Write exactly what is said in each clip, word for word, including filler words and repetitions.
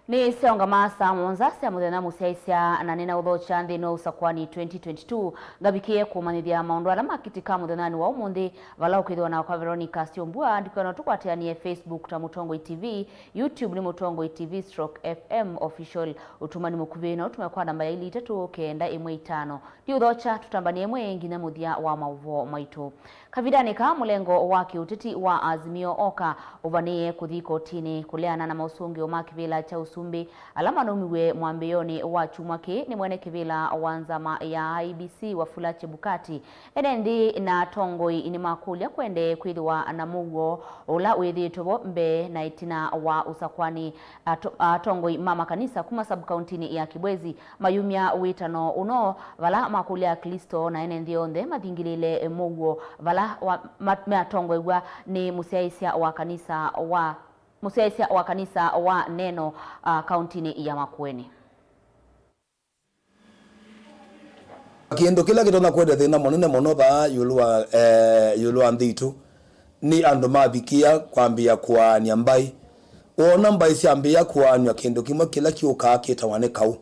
Nĩ syaũngama saa mũonza sya mũthenya mũsyaĩĩsya, na nĩnaũthokya nthĩnĩ wa ũsakwani twenty twenty-two, ngavikĩe kũmanyĩthya maũndũ ala makĩtĩka mũthenyanĩ wa ũmũnthĩ, vala ũkwĩthĩwa na kwa Veronica Syombua, ndikana tũkwatĩanĩe Facebook ta Mũtongoi T V, YouTube nĩ Mũtongoi T V stroke F M Official. Ũtũmani mũkuvĩ no ũtũme kwa namba ya ili itatũ kenda ĩmwe itano. Ndiũthokya, tũtambanie ĩmwe nginya mũthya wa maũvoo maitũ. Kavindanĩ kaa, mũlengo wa kĩũteti wa Azimio Oka ũvanĩĩe kũthi kotinĩ kũleana na maũsũngĩo ma kĩvĩla kya ũsumbĩ ala manaumiw'e mwambĩĩonĩ wa kyumwa kĩĩ nĩ mwene kĩvĩla wa nzama ya I E B C Wafula Chebukati. Ene nthĩ na atongoi nĩmakũlya kũendee kwĩthĩwa na mũuo ũla wĩthĩĩtwe vo mbee na ĩtina wa ũsakwani. Ato-, atongoi ma makanisa kuma sub-kauntinĩ ya Kibwezi mayumya wĩtano ũno, vala makũlya Aklĩsto na ene nthĩ yonthe mathingĩlĩĩle mũuo, vala wa, ma-, matongoew'a nĩ mũsyaĩĩsya wa kanisa wa, mũsyaĩĩsya wa kanisa wa Neno, ah, kauntinĩ ya Makueni. Kĩndũ kĩla kĩtonya kũete thĩna mũnene mũno vaa ĩũlũ wa, eh, ĩũlũ wa nthĩ itũ nĩ andũ mavikĩa kwambĩĩa kũaany'a mbaĩ. Woona mbaĩ syambĩĩa kũaany'a, kĩndũ kĩmwe kĩla kyũkaa kĩtawa nĩ kaũ.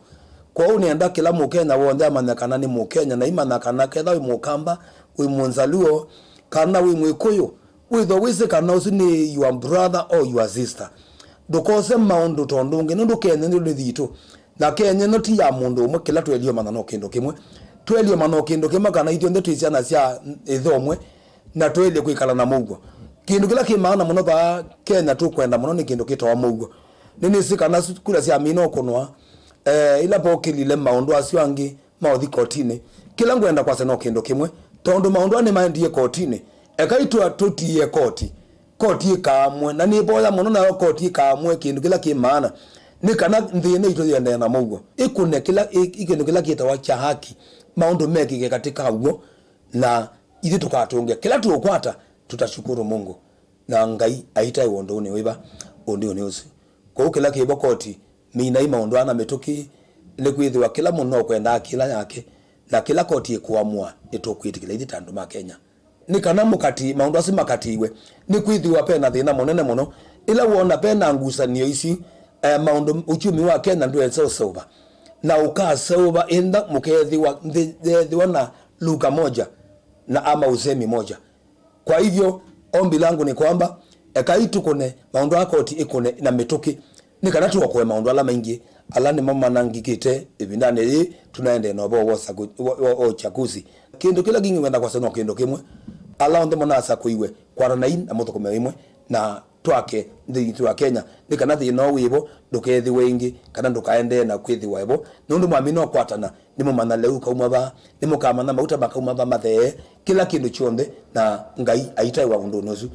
Kwoou nĩenda kĩla Mũkenya w'onthe amanye kana nĩ Mũkenya, na imanya kana ketha wĩ Mũkamba, wĩ Mũnzaluo, kana wĩ Mwĩkũyũ, wĩthwa wĩsĩ kana ũsu nĩ your brother or your sister. Ndũkose maũndũ tondũ ũngĩ nũndũ Kenya nĩ nthĩ itũ. Na Kenya ĩno ti ya mũndũ ũmwe, kĩla twaĩlĩe ũmanya no kĩndũ kĩmwe. Twaĩlĩe ũmanya no kĩndũ kĩmwe kana ithyonthe twĩ syana sya ĩthe ũmwe, na twaĩlĩe kwĩkala na mũuo. Kĩndũ kĩla kĩ maana mũno vaa Kenya tũkwenda mũno nĩ kĩndũ kĩtawa mũuo. Nĩnĩsĩ kana su-, kura syamina ũkũnwa, eh, ĩla vokĩlile maũndũ asu angĩ ma ũthi kotinĩ. Kĩla ngwenda kwasya no kĩndũ kĩmwe, tondũ maũndũ aa nĩmaendie kotinĩ, ekai twa-, tũtiĩe koti. Koti ĩkaamũe, na nĩvoya mũno nayo koti ĩkaamũe kĩndũ kĩla kĩ maana, nĩ kana nthĩ ĩno itũ yĩendee na mũuo. Ĩkũne kĩla, ĩ-, ĩ kĩndũ kĩla kĩtawa kya haki, maũndũ mekĩke katĩ ka w'o, na ithyĩ tũkatũngĩa. Kĩla tũũkwata, tutashukuru Mungu, na Ngai aitaĩwa ũndũnĩ wĩva ũndũnĩ ũsu. Kwoou kĩla kĩvo koti, minai maũndũ aa na mĩtũkĩ, nĩkwĩthĩwa kĩla mũndũ no kwenda akĩla yake, na kĩla koti ĩkũamũa nĩtũkwĩtĩkĩla ithyĩ ta andũ ma Kenya. Nĩ kana mũkati-, maũndũ asu makatiiwe, nĩkwĩthĩwa ve na thĩna mũnene mũno. Ĩla woona ve na ngusanĩo isu, eh, maũndũ, uchumi wa Kenya ndwesa ũseũva, na ũkaseũva ĩndĩ mũkethĩwa nthĩ yeethĩwa na lugha moja na ama usemi moja. Kwa hivyo, ombi langu ni kwamba, ekai tũkũne maũndũ aa koti ĩkũne na mĩtũkĩ, nĩ kana tũokoe maũndũ ala maingĩ ala nĩmo manangĩkĩte ĩvindanĩ yĩĩ tũnaendee na ũvoo wa ũsakũ-, wa, wa, wa ũchakusi. Kĩndũ kĩla kĩngĩ ngwenda kwasya no kĩndũ kĩmwe, ala onthe mũnasakũiwe, kwatanai na mũthũkũme ĩmwe na twake nthĩ yitũ ya Kenya, nĩ kana thĩna ũũ wĩvo ndũkeethĩwe ĩngĩ, kana ndũkaendee na kwĩthĩwa ĩvo, nũndũ mwamina ũkwatana, nĩmũmanya lĩu ũkauma va, nĩmũkamanya mauta makauma va mathee, kĩla kĩndũ kyonthe, na Ngai aitaĩwa ũndũnĩ ũsu.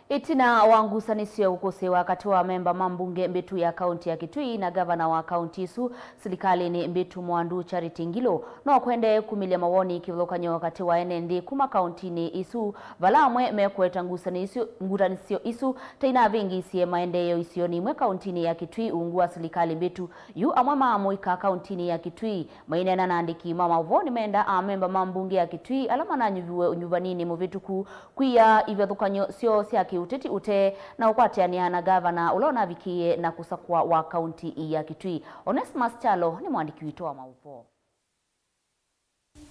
Ĩtina wa ngusanĩsyo kũkũsĩĩwa katĩ wa amemba ma mbunge mbĩtu ya kaunti ya Kitui na ngavana wa kaunti ĩsu silikalĩnĩ mbĩtu Mwandu Charity Ngilu, no kwendee kumĩlya mawoni kĩvathũkany'o katĩ wa ene nthĩ kuma kauntinĩ ĩsu, vala amwe mekũeta ngusanĩsyo, ngutanĩsyo isu ta inavĩngĩĩsye maendeeo isionĩ imwe kauntinĩ ya Kitui ungu wa silikalĩ mbĩtu. Yu amwe ma amũika kauntinĩ ya Kitui maineena na andĩki ma maũvoo nĩmendaa amemba ma mbunge ya Kitui ala mananyuviwe ũnyuvaninĩ mũvĩtũku kwia ivathũkany'o syoo sya kĩũteti ũtee na ũkwatĩanĩa na ngavana ũla ũnavikĩie na kũsakũa wa kaunti ya Kitui. Onesmus Kyalo nĩ mũandĩki witũ wa maũvoo.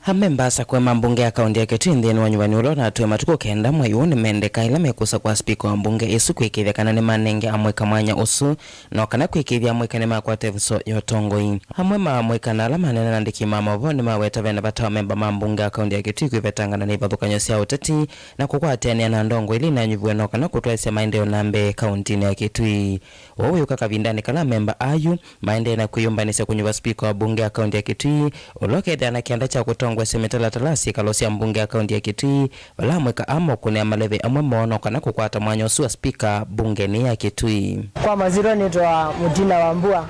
Amemba asakũe ma mbunge ya kaunti ya Kitui nthĩnĩ wa nyuvani ũla ũnatũe matukũ kenda mwei ũũ nĩmendeka ĩla mekũsakũa spika wa mbunge ĩsu kwĩkĩĩthya kana nĩmanenge amũika mwanya ũsu, no kana kwĩkĩĩthya amũika nĩmakwata ĩvuso ya ũtongoi. Amwe ma amũika na ala maneena na andĩki ma maũvoo nĩmaweta vena vata wa amemba ma mbunge ya kaunti ya Kitui kwĩvetangana na ivathũkany'o sya ũteti na kũkwatĩanĩa na ndongoi ila inanyuviwe no kana kũtwaĩsya maendeeo na mbee kauntinĩ ya Kitui. Ũu wĩũka kavindanĩ kala amemba ayu maendee na kwĩyũmbanĩsya kũnyuva spika wa mbunge ya kaunti ya Kitui, ũla ũkethĩa na kĩanda kya kũtongoesya mĩtalatala ya syĩkalo sya mbunge ya kaunti ya Kitui, vala amũika aa mokũnĩa maleve amwe moo no kana kũkwata mwanya ũsu wa spika mbungenĩ ya Kitui. Kwa masyĩtwa nĩtawa Mutina Wambua,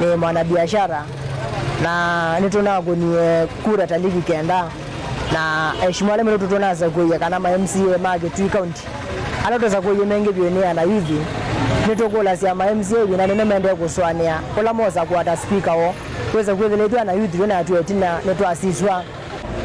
nĩ mwanabiashara, na nĩtũnakũnie kura taliki kenda, na aheshimiwa ala metũ tũnasakũie kana ma M C A ma Kitui County. Ala tũsakũie maingĩ vyũ nĩ ana youth. Nĩtũkũlasya ma M C A ĩvinda nene mendee kũsũanĩa ũla mosa kũata spika woo. Wĩsa kwĩthĩla ithyĩ ana youth twĩ na atwĩ ĩtina nĩtwasiswa.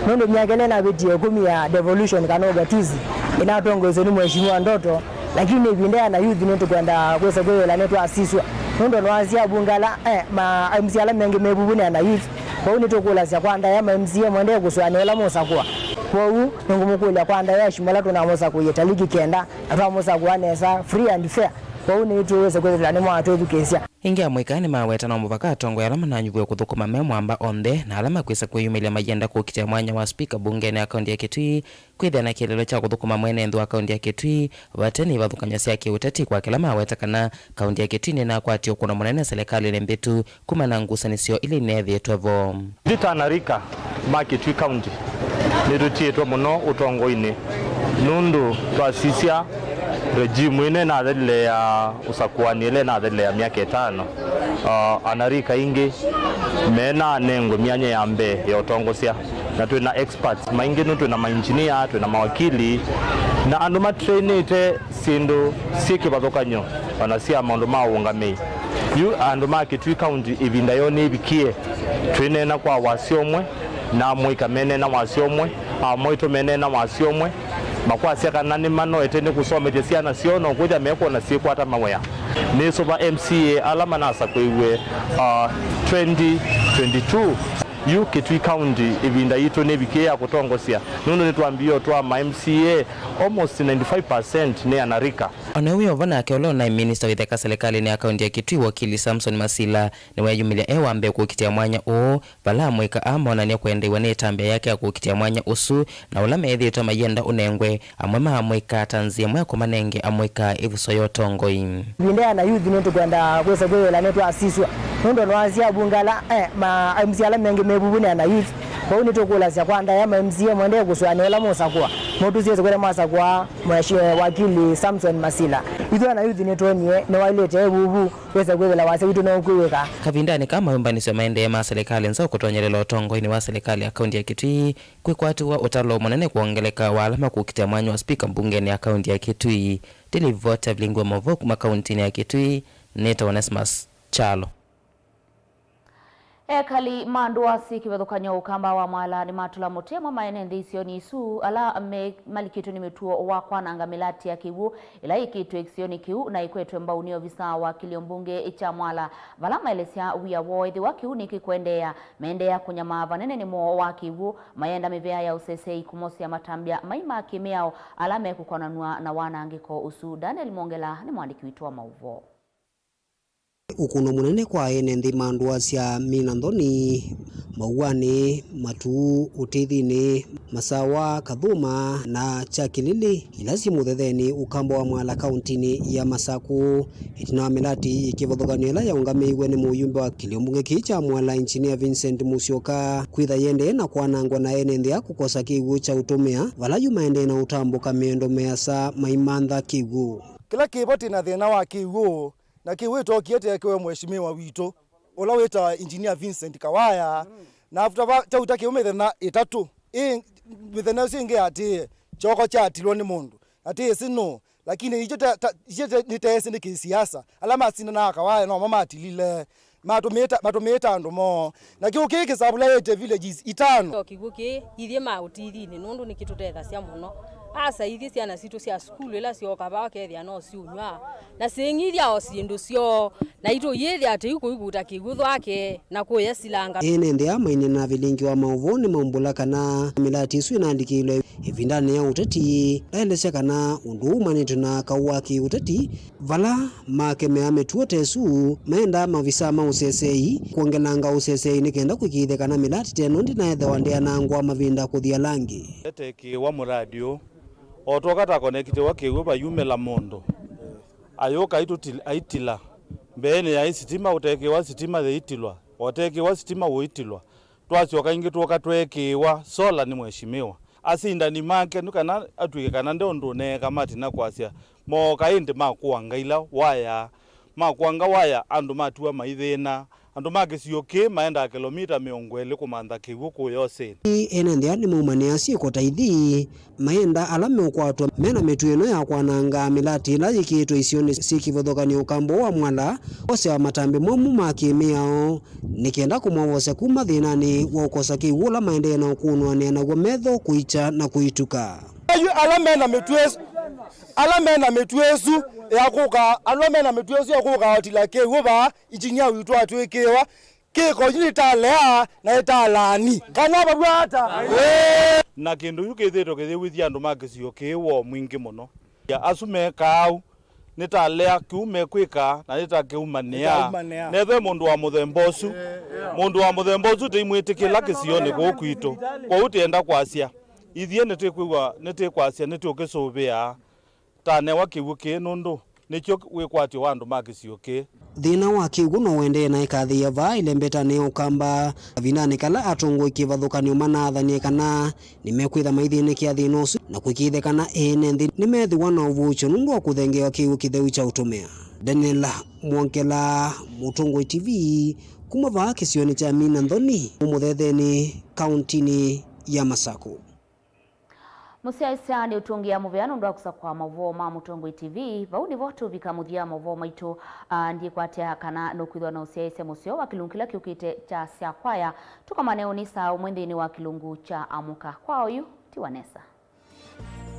Nũndũ myaka ĩla ĩnavĩtie ĩkũmi ya devolution kana ugatuzi, ĩnatongoesye nĩ Mheshimiwa Ndoto, lakini ĩvinda ya ana youth nĩtũkwenda kwĩsa kwĩthĩla nĩtwasiswa. Nũndũ nĩwasya abunge ala, eh, ma M C A ala mengĩ me vuvu nĩ ana youth. Kwoou nĩtũkũlasya kwa ndaĩa ma M C A mwendeee kũsũanĩa ũla mũsakũa. Kwoou nĩngũmũkũlya kwa ndaĩa acimu ala tũnamũsakũie taliki kenda, na twamũsakũa nesa, free and fair. Kwoou nĩtwĩw'ĩse kwĩthĩwa nĩmwatwĩthukĩĩsya. Ĩngĩ amũika nĩmaweta no mũvaka atongoi ala mananyuvw'e kũthũkũma me mwamba onthe na ala makwĩsa kwĩyumĩlya mayenda kũkitĩa mwanya wa spika mbungenĩ ya kaunti ya Kitui kwĩthĩa na kĩeleelo kya kũthũkũma mwene nthĩ wa kaunti ya Kitui vate na ivathũkany'o sya kĩũteti, kwa kĩla maweta kana kaunti ya Kitui nĩnakwatĩe ũkũno mũnene silikalĩnĩ mbĩtu kumana na ngusanĩsyo ila ineethĩĩtwe vo. Ithyĩ ta ana rika ma Kitui County nĩtũtiĩtwe mũno ũtongoinĩ nũndũ twasisya regime ĩno ĩnathelile ya ũsakũani ĩla ĩnathelile ya myaka ĩtano. Ah, ana rika aingĩ menanengwe myanya ya mbee ya ũtongosya, na twĩ na experts maingĩ, nũ twĩ na mainjinia, twĩ na mawakili, na andũ matrainĩte syĩndũ syĩ kĩvathũkany'o, ona sya maũndũ ma ũũngamĩi. Yu andũ ma Kitui County ĩvinda yoo nĩĩvikie, twĩneena kwa wasya ũmwe, na amũika meneena wasya ũmwe, amwaitũ meneena wasya ũmwe, makwasya kana nĩmanoete nĩ kũsomethya syana syoo na ũkwĩthya mekwona syĩkwata mawĩa. Nĩsũva M C A ala manasakũiwe, uh, twenty twenty-two. Yu Kitui County ĩvinda yitũ nĩvikie ya kũtongosya, nũndũ nĩtwambie ũtwaa ma M C A almost ninety-five percent nĩ anarika. O na wĩ o vo nake ũla ũnaĩ minista wa itheka silikalĩnĩ ya kaunti ya Kitui, wakili Samson Masila, nĩweeyumĩlya e wa mbee kũkitĩa mwanya ũũ, vala amũika aa monany'a kwendeew'a nĩ ĩtambya yake ya kũkitĩa mwanya ũsu, na ũla meethĩĩtwe mayenda ũnengwe amwe ma amũika ta nzĩa ĩmwe ya kũmanenge amũika ĩvuso ya ũtongoi. Ĩvinda ya ana youth nĩtũkwenda kwĩsa kwĩyĩla nĩtwasisw'a, nũndũ nĩwasya abunge ala, eh, ma M C A ala mengĩ me vuvu nĩ ana youth. Kwoou nĩtũkũlasya kwa ndaĩa ma M C A mwendeee kũsũanĩa ũla mũsakũa, mũtũsiĩĩsye kwĩthĩa mwasakũa mweshi-, wakili Samson Masila. Ithyĩ ana youth nĩtwonie nĩwaĩlĩte e vuvu wĩse kwĩthĩla wasya witũ nũkwĩw'ĩka. Kavindanĩ kaa mayũmbanĩsyo maendee ma silikalĩ nzaũ kũtonyelela ũtongoinĩ wa silikalĩ ya kaunti ya Kitui, kwĩkwatĩw'a ũtalo mũnene kwongeleka wa ala makũkitĩa mwanya wa spika mbungenĩ ya kaunti ya Kitui. Ndĩlivoti ya vilingi wa maũvoo kuma kauntinĩ ya Kitui, nĩtawa Onesmus Kyalo. Ekali ma ndũa syĩ kĩvathũkany'o ũkamba wa Mwala nĩmatũla mũtĩ amwe ma ene nthĩ isionĩ isu ala me-, malikĩtwe nĩ mĩtuo wa kwananga mĩlatĩ ya kĩw'ũ ĩla yĩkĩtwe kĩsionĩ kĩu na ĩkwetwe mbau nĩ ovisa wa kĩlio mbunge kya Mwala, vala maelesya wia woo ĩthĩwa kĩu nĩkĩkwendeea. Meendeea kũnyamaa vanene nĩ mũo wa kĩw'ũ, mayenda mĩvĩa ya ũseseei kũmosea matambya mai ma kĩmĩao ala mekũkonanw'a na wanangĩko ũsu. Daniel Mwongela nĩ mũandĩki witũ wa maũvoo. Ũkũno mũnene kwa ene nthĩ ma ndũa sya Mina Nthoni, Mauanĩ, Matuu, Ũtĩthinĩ, Masawa, Kathũma na Kyakĩlĩlĩ, ila syĩ mũthethenĩ ũkamba wa Mwala kauntinĩ ya Masakũ. Ĩtina wa mĩlatĩ ĩkĩvathũkanw'a ĩla yaũngamĩiwe nĩ mũyumbe wa kĩlio mbunge kĩĩ kya Mwala, Engineer Vincent Musyoka, kwĩtha yĩendee na kwanangwa na ene nthĩ aa kũkosa kĩw'ũ kya ũtũmĩa, vala yu maendee na ũtambũka mĩendo measa maimantha kĩw'ũ. Kĩla kĩvo tĩ na thĩna wa kĩw'ũ, na kĩw'ũ ĩtokie tekewe mheshimiwa witũ, ũla wĩtawa Engineer Vincent Kawaya. Na after va-, kyauta kĩw'ũ mĩthenya ĩtatũ, ĩ, mĩthenya ĩsu ĩngĩ yatĩĩe, kyoko kyatilwe nĩ mũndũ. Na tĩĩsĩ nũũ, lakini ithyĩ ta, ta, ithyĩ ta, nĩteesĩ nĩ kĩsiasa. Ala masindanaga Kawaya nomo matilile. Matũmĩĩta, matũmĩĩta andũ moo. Na kĩw'ũ kĩĩ kĩsavulaĩte villages itano. Kĩw'ũ kĩĩ, ithyĩ ma ũtithinĩ, nũndũ nĩkĩtũtethasya mũno. Asa ithyĩ syana sitũ sya sukulu ĩla syooka vaa ũkethĩa no syũnyw'a, na syĩng'ithya o syĩndũ syoo, naitũ yĩthĩa tũikũikuta kĩw'ũ thwake na kũya silanga. Ene nthĩ aa maineena na vilingi wa maũvoo nĩmaumbũla kana mĩlatĩ ĩsu ĩnalikĩlwe ĩvindanĩ ya ũteti. Ndaelesya kana ũndũ ũũ umanĩtwe na kaũ wa kĩũteti, vala makemea mĩtuo ta ĩsu, maendaa maovisaa ma ũseseei kwongelanga ũseseei nĩ kenda kũĩkĩĩthya kana mĩlatĩ ta ĩno ndĩnaethĩwa ndĩanangwa mavinda kũthi ala angĩ. Etekĩĩwa mũradi ũũ, o twoka ta konekitiwa kĩw'ũ vayumĩla mũndũ, ayũka aitũtil-, aitila. Mbeenĩ yaĩ sitima, ũtekĩĩwa sitima yĩitilwa, ũtekĩĩwa sitima ũitilwa. Twasyoka ĩngĩ twoka tweekĩĩwa sola nĩ mheshimiwa. Asindani make nĩ kana atw'ĩke kana nde ũndũ ũneeka matina kwasya, mooka ĩndĩ makũanga ila waya, makũanga waya, andũ matiwa maithĩna. Andũ ma kĩsio kĩĩ maendaa kĩlomita mĩongo ĩlĩ kũmantha kĩw'ũ kũya ũsĩnĩ. Ene nthĩ aa nĩmaumanĩa syĩko ta ithi, maenda ala meũkwatwa mena mĩtuo ĩno ya kwananga mĩlatĩ ĩla yĩkĩĩtwe isionĩ syĩ kĩvathũkany'o ũkamba wa Mwala, kwosewa matambya momũ ma kĩmĩao, nĩ kenda kũmowosya kuma thĩnanĩ wa ũkosa kĩw'ũ ũla maendee na ũkũnũanĩa naw'o metho kũikya na kũituka. Ayu ala mena mĩtuo ĩsu, ala me na mĩtuo ĩsu ya kũka, ala me na mĩtuo ĩsu ya kũka otila kĩw'ũ vaa, engineer witũ atwĩkĩĩwa, kĩko yu nĩtalea na ĩtalaani. Kana vavw'a ata? Na kĩndũ yu kĩthĩtwe kĩyĩw'ĩthya andũ ma kĩsio kĩĩ woo mwingĩ mũno. Ya asu mekaa au, nĩtalea kĩu mekwĩka na nĩtakĩumanĩa. Nĩkaumanĩa. Nethwe mũndũ wa mũthemba ũsu, mũndũ wa mũthemba ũsu tĩimwĩtĩkĩla kĩsionĩ kũu kwitũ. Kwoou tĩenda kwasya, ithyĩ nĩtĩkwĩw'a, nĩtĩkwasya, nĩtũkĩsũvĩaa. Tanewa kĩw'ũ kĩĩ nũndũ nĩkyo wĩkwatyo wa andũ ma kĩsio kĩĩ. Thĩna wa kĩw'ũ no ũendee na ĩkathĩĩa vaa ĩlembetanĩ ya Ũkamba. Kavindanĩ kala atongoi kĩvathũkany'o manaathanie kana nĩmekwĩtha maithĩnĩkĩa thĩna ũsu na kũĩkĩĩthya kana ene nthĩ nĩmeethĩwa na ũvuũkyo nũndũ wa kũthengeewa kĩw'ũ kĩtheu kya ũtũmĩa. Daniel Mwongela, Mũtongoi T V, kuma vaa kĩsionĩ kya Mina Nthoni, Mũthethenĩ, kauntinĩ ya Masakũ. Mũsyaĩĩsya nĩ ũtũngĩa mũvea nũndũ wa kũsakũa maũvoo ma Mũtongoi T V. Vau nĩvo tũvika mũthya wa maũvoo maitũ. Ah, ndiĩkwatya kana nũkwĩthwa na ũsyaĩĩsya mũseo wa kĩlungu kĩla kĩũkĩte kya Syakwaya. Tũkomane ũnĩ saa ũmwe nthĩnĩ wa kĩlungu kya Amũka. Kwa oyu, tiwa nesa.